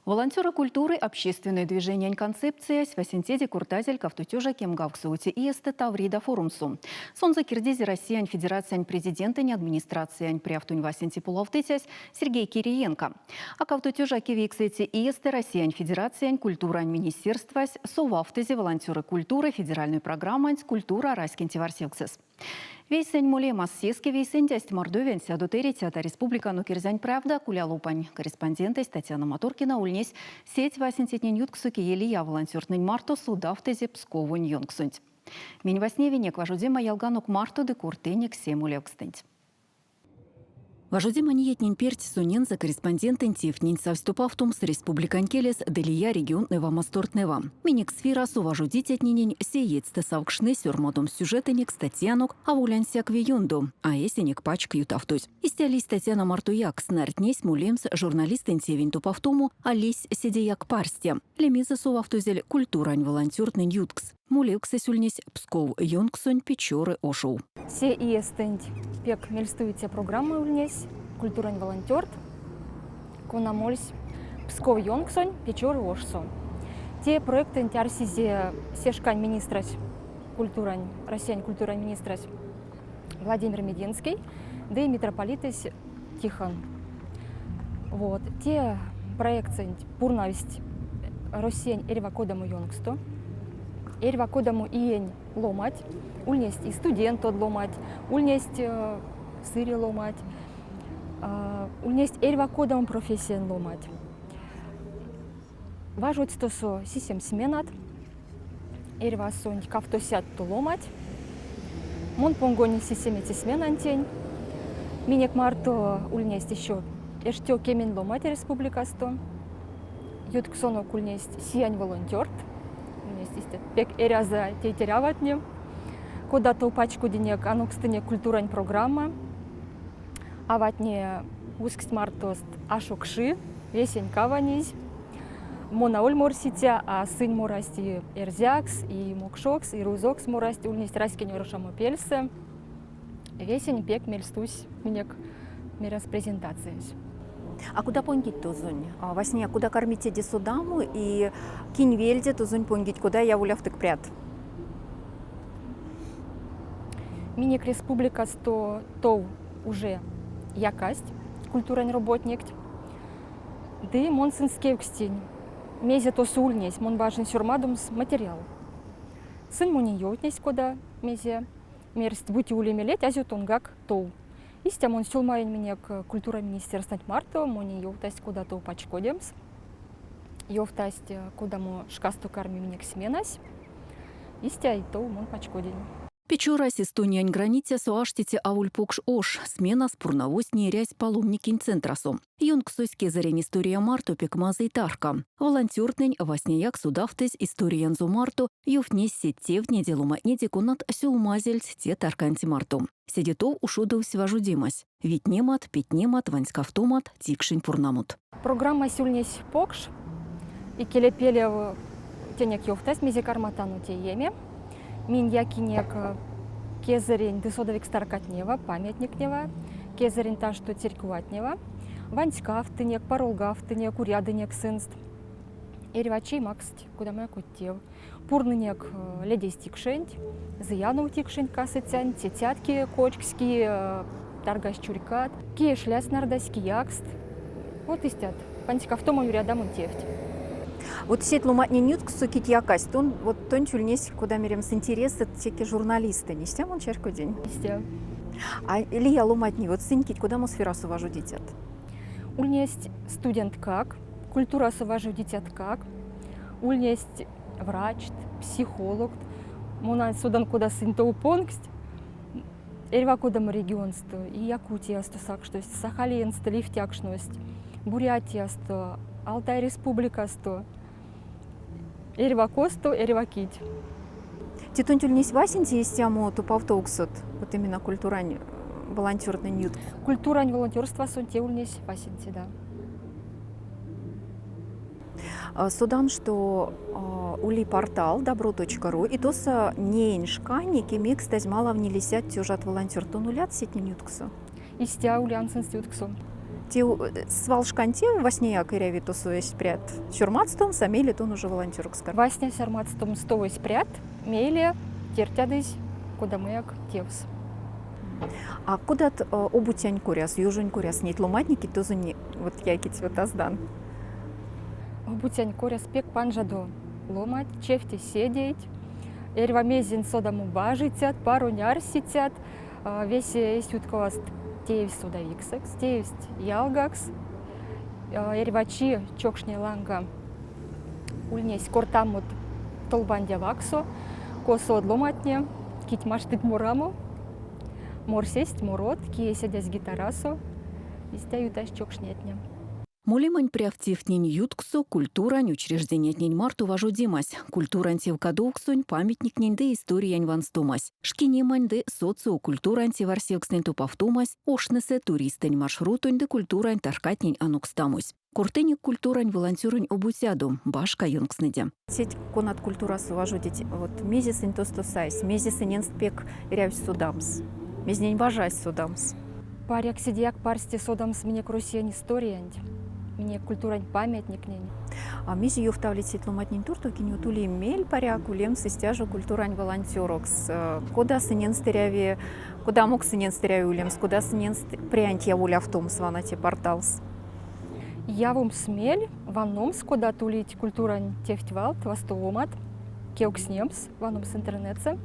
Волонтеры культуры общественной движениянь концепциясь васенцеде кортазель 2019 иестэ Таврида форумсо. Сонзэ кирдизе Россиянь Федерациянь Президентэнь администрациянь прявтонь васенце полавтыцясь Сергей Кириенко. А 2009 иестэ Россиянь Федерациянь культурань министерствась совавтызе Волонтеры культуры федеральной программанть «Культура раськень теварсевксэс». Вейсэнь молемас сеске вейсэндясть Мордовиянь сядот эрицят, Республиканок Эрзянь правда кулялопань корреспондентэсь Татьяна Маторкина ульнесь сеть васенцетнень ютксо, кие лия волонтёртнэнь марто содавтызе Псковонь ёнксонть. Минь вастневинек важодема ялганок марто ды кортынек се молевкстэнть. Важодема иетнень перть сонензэ корреспондентэнь тевтнень савсь топавтомс республикань келес ды лия регионтнэва мастортнэва. Минек сферасо важодицятненень сеедьстэ савкшны сёрмадомс сюжетэнек, статьянок, аволь ансяк ве ёндо, а эсенек пачк ютавтозь. Истя лиссь Татьяна мартояк, снартнесь молемс журналистэнь тевень топавтомо, а лиссь седеяк парсте. Лемезэ совавтозель культурань волонтёртнэнь юткс. Молевксэсь ульнесь Псков ёнксонь Печоры ошов. Се иестэнть пек мельстуиця программа ульнесь «Культурань волонтёрт», кона мольсь Псков ёнксонь Печоры ошсо. Те проектэнть арсизе се шкань министрась культурань, Россиянь культурань министрась Владимир Мединский ды митрополитэсь Тихон. Вот. Те проектсэнть пурнавсть Россиянь эрьва кодамо ёнксто, эрьва кодамо иень ломать, ульнесть и студент од ломать, ульнесть сыре ломать, ульнесть эрьва кодамо профессиянь ломать. Важодсть тосо сисем сменат, эрьвасонть кавтосядт ломать. Мон понгонинь сисемеце сменантень. Минек марто ульнесть еще эштё кемень ломать республикасто. Ютксонок ульнесть сиянь волонтерт, ульнесть истят пек эряза тейтерь-аватне. Кода тов пачкодинек, анокстынек культурань программа. Аватне усксть мартост ашо кши, весень каванизь. Мон аволь морсиця, а сынь морасть и эрзякс, и мокшокс, и рузокс морасть, ульнесть раськень оршамопельсэ. Весень пек мельс тусь минек меремс презентациясь. А куда понгить тозонь? Васня куда кармить теде содамо и кинь вельде тозонь понгить, кода яволявтык прят? Минек республикасто тов уже якасть культурань роботникть. Ды мон сынст кевкстинь, мезе тосо ульнесь, мон бажинь сёрмадомс материал. Сынь монень ёвтнесть, кода, мезе. Мерсть, бути ули мелеть, азё тонгак тов. Истя мон сюлмаинь минек культурань министерстванть марто, монень ёвтасть, кода тов пачкодемс. Ёвтасть, кодамо шкасто карми минек сменась. Истя и тов мон пачкодинь. Печорась Эстониянь границясо аштиця аволь покш ош. Сменас пурнавозтне эрясть паломникень центрасо. Ёнксось кезэрень история марто пек мазый тарка. Волонтёртнэнь васняяк содавтызь историянзо марто, ёвтнесть сеть тевтнеде, ломантнеде, конат сюлмазельть те тарканть марто. Седе тов ушодовсь важодемась. Витнемат, петнемат, ванськавтомат, тикшень пурнамот. Программась ульнесь покш. Икелепелев тенек ёвтасть, мезе карматано тееме. Минь якинек кезэрень ды содавикс таркатнева, памятниктнева, кезэрень ташто церькуватнева. Ванськавтынек, паролгавтынек, урядынек сынст. Эрьва чи макссть кодамояк тев. Пурнынек ледезь тикшенть, зыянов тикшенть касыцянть, цецят кие кочксь, кие таргась чурькат, кие шлясь нардась киякст. Вот истят панськавтомо урядамонь тевть. Вот сеть ломантнень ютксо кить якасть, тон вот тонть ульнесь, кода меремс, интересы теке журналистэнь. Истя мон чарькодинь? Истя. А лия ломантне, вот сынь кить, кодамо сферасо важодицят? Ульнесть студенткак, культурасо важодицяткак, ульнесть врачт, психологт. Мон содан, кода сынь тов понгсть. Эрьва кодамо регионсто, и Якутиясто сакшность, Сахалинсто ливтякшность, Бурятиясто, Алтай республикасто. Эрьва косто, эрьва кить. Те тонть ульнесь васенце истямо топавтовксот, вот именно культурань волонтертнэнь юткс? Культурань волонтерствасонть те ульнесь васенце, да. Содан, что ули портал добро.ру, и тосо неень шкане кемекстазь малав нилесядт тёжат волонтёрт. Тон улят сетнень ютксо? Истя улян сынст ютксо. Те свалшкань тев васняяк эряви тосо эсь прят сёрмадстомс, а мейле тон уже волонтерокс. Васня сёрмадстомс эсь прят, мейле тертядызь кодамояк тевс. А кодат обуцянь коряс, ёжонь коряс неть ломантне, кить тозонь вот якить, вот аздан? Обуцянь коряс пек панжадо ломанть, чевте седейть, эрьва мезень содамо бажицят, паронь арсицят, весе эсь ютковаст теевсть содавиксэкс, теевсть ялгакс. Эрьва чи чокшне ланга ульнесь кортамот толбандя вакссо, косо од ломантне, кить маштыть морамо, морсесть морот, кие седясь гитарасо, истя ютасть чокшнетне. Молемань прявт тевтнень ютксо культурань учреждениятнень марто важодемась, культурань тевкадовксонь, памятниктнень ды историянь ванстомась, шкинемань ды социокультурань теварсевкстнэнь топавтомась, оштнесэ туристэнь маршрутонь ды культурань таркатнень анокстамось. Кортынек культурань волонтеронь обуцядо, башка ёнкстнэде. Сеть, конат культурасо важодить, вот мезе сынь тосто сайсть, мезе сыненст пек эрявсь содамс, мезнень бажасть содамс? Паряк, седеяк парсте содамс минек Россиянь историянть, минек культурань памятниктнень. А мезе ёвтавлить сеть ломантнень туртов, кинь вот ули мель, паряк, улемс истя жо культурань волонтерокс? Кода сыненст эряви, кодамокс сыненст эряви улемс, кода сыненст прянть яволявтомс вана те порталс? Явомс мель, ванномс, кодат улить культурань тевть-валт, вастовомат, кевкстнемс, ваномс интернетсэ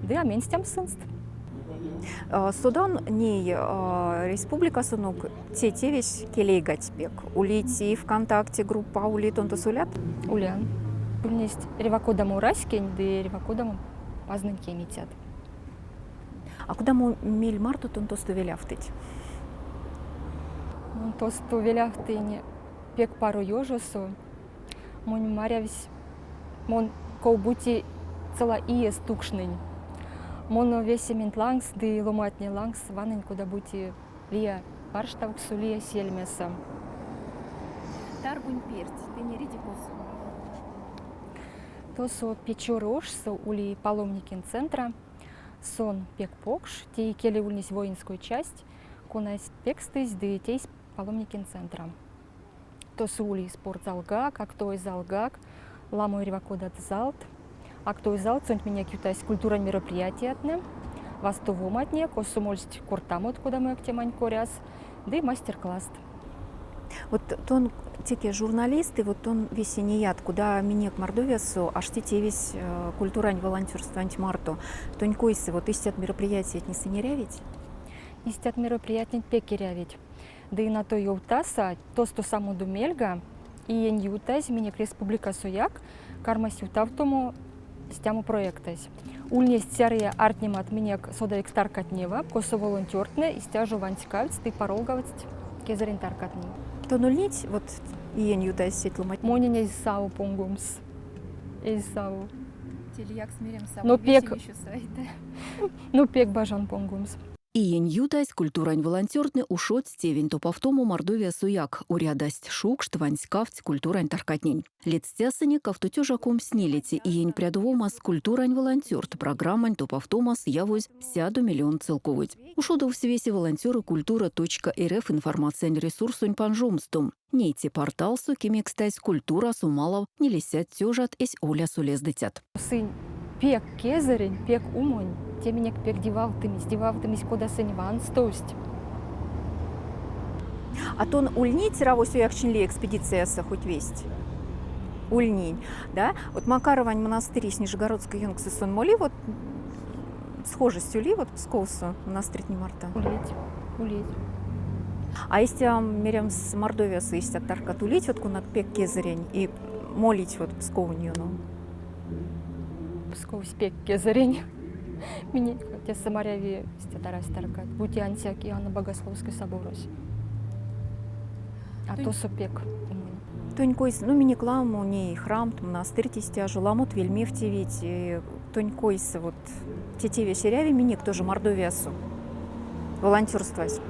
ды а менстямс сынст. Содан ней республикасонок те тевесь келейгадсь пек. Улить и ВКонтакте группа, ули тон тосо улят? Улян. Ульнесть эрьва кодамо раськень ды эрьва кодамо пазнэнь кемицят. А кодамо мель марто тон тосто велявтыть? Мон тосто велявтынь пек паро ёжосо. Монь марявсь, мон ков-бути цела иес тукшнынь. Мон весементь лангс ды ломантне лангс ванынь кода-бути лия варштавксо, лия сельмесэ. Таргонь перть тынь эрите косо? Тосо Печоры ошсо ули паломникень центра. Сон пек покш, те икеле ульнесь воинской часть, конась пекстызь ды тейсь паломникень центра. Тосо ули спортзалгак, актовой залгак, ламо эрьва кодат залт. Актовой залсонть минек ютасть культурань мероприятиятне, вастовоматне, косо мольсть кортамот кодамояк темань коряс ды мастер-класст. Вот тон теке журналист, и вот тон весе неят, кода минек Мордовиясо ашти тевесь культурань волонтерстванть марто. Тонь койсэ, вот истят мероприятиятне сынь эрявить? Истят мероприятиятне пек эрявить. Ды натой ёвтаса, тосто самодо мельга иень ютазь минек республикасояк кармась ютавтомо истямо проектэсь. Ульнесть зярыя ардтнемат минек содавикс таркатнева, косо волонтёртнэ истя жо ванськавтсть ды паролгавтсть кезэрень таркатнень. Тон ульнить вот иень ютазь сеть ломанть? Монень эзь саво понгомс. Эзь саво. Те лиякс меремс, Но пек, ну пек бажан понгомс. Иень ютазь культурань волонтёртнэ ушодсть тевень топавтомо Мордовиясояк, урядасть шукшт, ванськавтсть культурань таркатнень. Ледстясынек, 2024 иень прядовомас культурань волонтёрт программань топавтомас явозь 100 миллионт целковойть. Ушодовсь весе волонтеры культура.рф информациянь ресурсонь панжомсто. Ней те порталсо кемекстазь культурасо малав нилесядт тёжат эсь олясо лездыцят. Сынь пек кезэрень, пек умонь, те минек пек дивавтымизь, дивавтымизь, кода сынь ванстовсть. А тон ульнить Равось ояксчинь лей экспедициясо хоть весть? Ульнинь, да? Вот Макаровань монастыресь Нижегородской ёнксо сон моли вот схожесть ули вот Псковсо монастыртнень марто? Улить, улить. А истя меремс Мордовиясо истят таркат улить, вот конат пек кезэрень и молить вот Псковонь ёнов? Псковось пек кезэрень. Минек тесэ маряви истят арась таркат. Бути ансяк Иоанна Богословской соборось. А тосо пек умонь. Тонь койс, ну, минек ламо ней храмт, монастырть истя жо, ламот вельмевтевить. Тонь койсэ вот те тевесь эряви минек тоже Мордовиясо? Волонтерствась.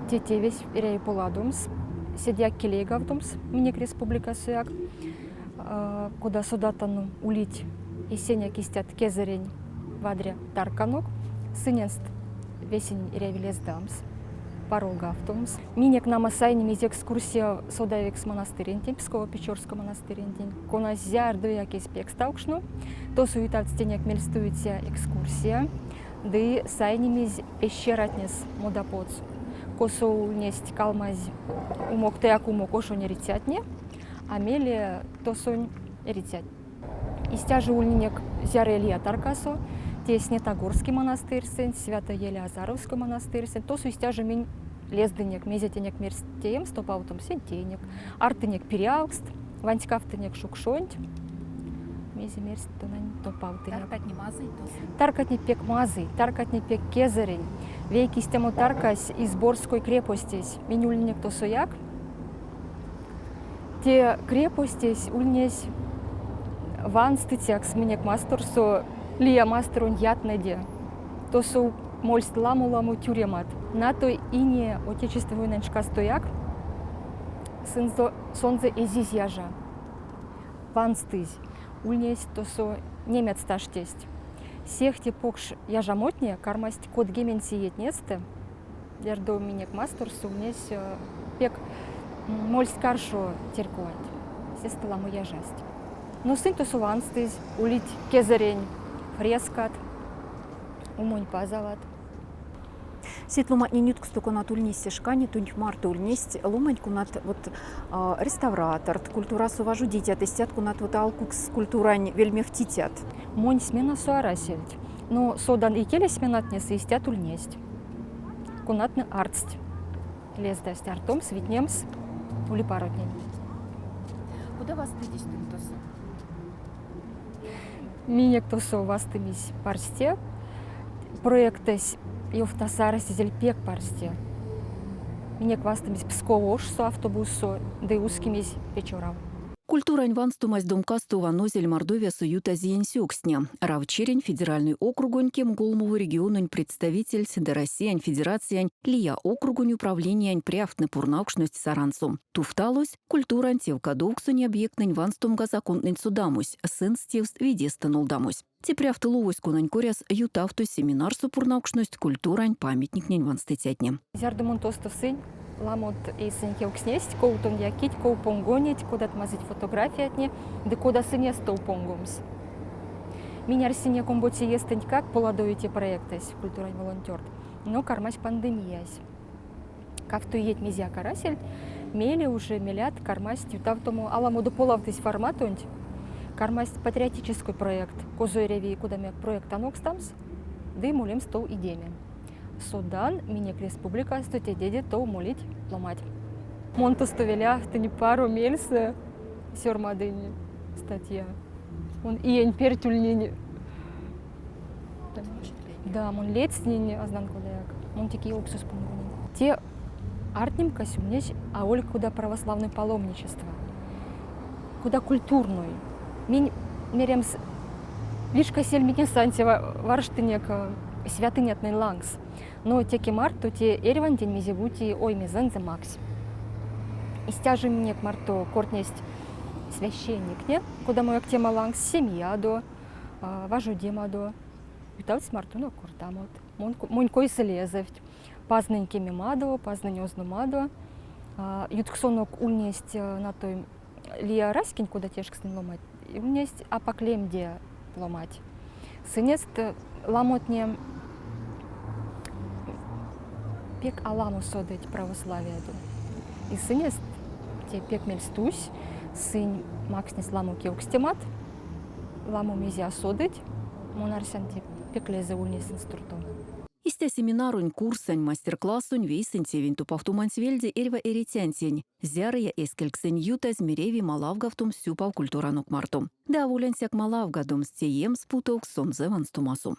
Те тевесь эряви поладомс, седеяк келейгавтомс минек республикасояк. Кода содатано, улить эсенек истят кезэрень вадря тарканок, сыненст весень эряви лездамс. Паролгавтомс. Минек нама сайнимизь экскурсияв содавикс монастырентень, Псково-Печорской монастырентень, конась зярдояк эзь пекставкшно. Тосо ютавтсть тенек мельстуиця экскурсия ды сайнимизь пещератнес модапотс, косо ульнесть калмазь умоктояк умок ошонь эрицятне, а мейле тосонь эрицят. Истя жо ульнинек зярыя лия таркасо, те Снетогорский монастырьсэнть, Свято-Елеазаровской монастырьсэнть. Тосо истя жо минь лездынек, мезе тенек мерсть теемс, топавтомс сень теинек. Артынек пирявкст, ванськавтынек шукшонть. Мезе мерсть, тонань топавтынек. Таркатне мазыйть тосо? Таркатне пек мазыйть, таркатне пек кезэрень. Вейке истямо таркась Изборской крепостесь. Минь ульнинек тосояк. Те крепостесь ульнесь ванстыцякс минек масторсо лия масторонь ятнэде. Тосо мольсть ламо-ламо тюремат. Натой ине Отечественной войнань шкастояк сонзэ эзизь яжа. Ванстызь. Ульнесть тосо немецть аштесть. Сехте покш яжамотне кармасть кодгеменце иетнестэ, зярдо минек масторсо ульнесь пек мольсть каршо церькованть. Сестэ ламо яжасть. Но сынь тосо ванстызь, улить кезэрень фрескат, умонь пазават. Сеть ломантнень ютксто, конат ульнесть се шкане, тунть марто ульнесть ломанть, конат вот реставраторт, культурасо важодицят, истят, конат вот алкукс культурань вельмевтицят. Монь сменасо арасельть. Но содан икеле сменатнесэ истят ульнесть. Конатне артсть, лездасть артомс, витнемс улипаротнень. Кода вастыдизь тынь тосо? Минек тосо вастымизь парсте. Проектэсь ёвтаса арасезель пек парсте. Минек вастымизь Псков ошсо автобуссо ды ускимизь Печорав. Культурань ванстомась домкасто ванозель Мордовиясо ютазь иень сёксня. Равчирень федеральной округонь кемголмово региононь представительть ды Россиянь Федерациянь лия округонь управлениянь прявттнэ пурнавкшность Сарансо. Тувталось, культурань тевкадовксонь объекттнэнь ванстомга законтнэнь содамось, сынст тевс видестэ нолдамось. Те прявт лувось, конань коряс ютавтозь семинарсо пурнавкшность культурань памятниктнень ванстыцятне. Зярдо мон тосто сынь, ламот эйсэнь кевкстнесть, ков тон якить, ков понгонить, кодат мазыть фотографиятне ды кода сынест тов понгомс. Минь арсинек омбоце иестэнтькак поладови те проектэсь «Культурань волонтерт», но кармась пандемиясь. Кавто иеть мезеяк арасельть, мейле уже мелят кармасть ютавтомо аламодо полавтызь форматонть, кармасть патриотической проект, козо эряви кодамо проект анокстамс ды молемс тов идеме. Содан минек республикасто тедеде тов молить ломать. Мон тосто велявтынь паро мельсэ сёрмадынь статья. Мон иень перть ульнинь. Да, мон ледстнинь, азнан кодаяк. Мон теке уксус понгонинь. Те артнимкась ульнесь аволь кода православной паломничество, кода культурной. Минь меремс вишка сельметне сантева варштынек святынятнень лангс. Но теке марто те эрьвантень мезе-бути оймезэнзэ макссь. Истя жо минек марто кортнесть священниктне, кодамояк тема лангс, семиядо, важодемадо. Ютавтсть мартонок кортамот. Монь койсэ лезэвть. Пазнэнь кемемадо, пазнэнь озномадо. Ютксонок ульнесть натой лия раськень, кода тешкстынь ломать, ульнесть апак лемде ломать. Сынест ламотне пек аламо содыть православиядо. И сынест те пек мельс тусь, сынь макснесть ламо кевкстемат, ламо мезе а содыть. Мон арсян, те пек лезэ ульнесь сынст туртов. Истя семинаронь, курсонь, мастер-классонь, вейсэнь тевень топавтоманть вельде эрьва эрицянтень зярыя эскельксэнь ютазь мереви малавгавтомс сюпав культуранок марто. Ды аволь ансяк малавгадомс, теемс путовкс сонзэ ванстомасо.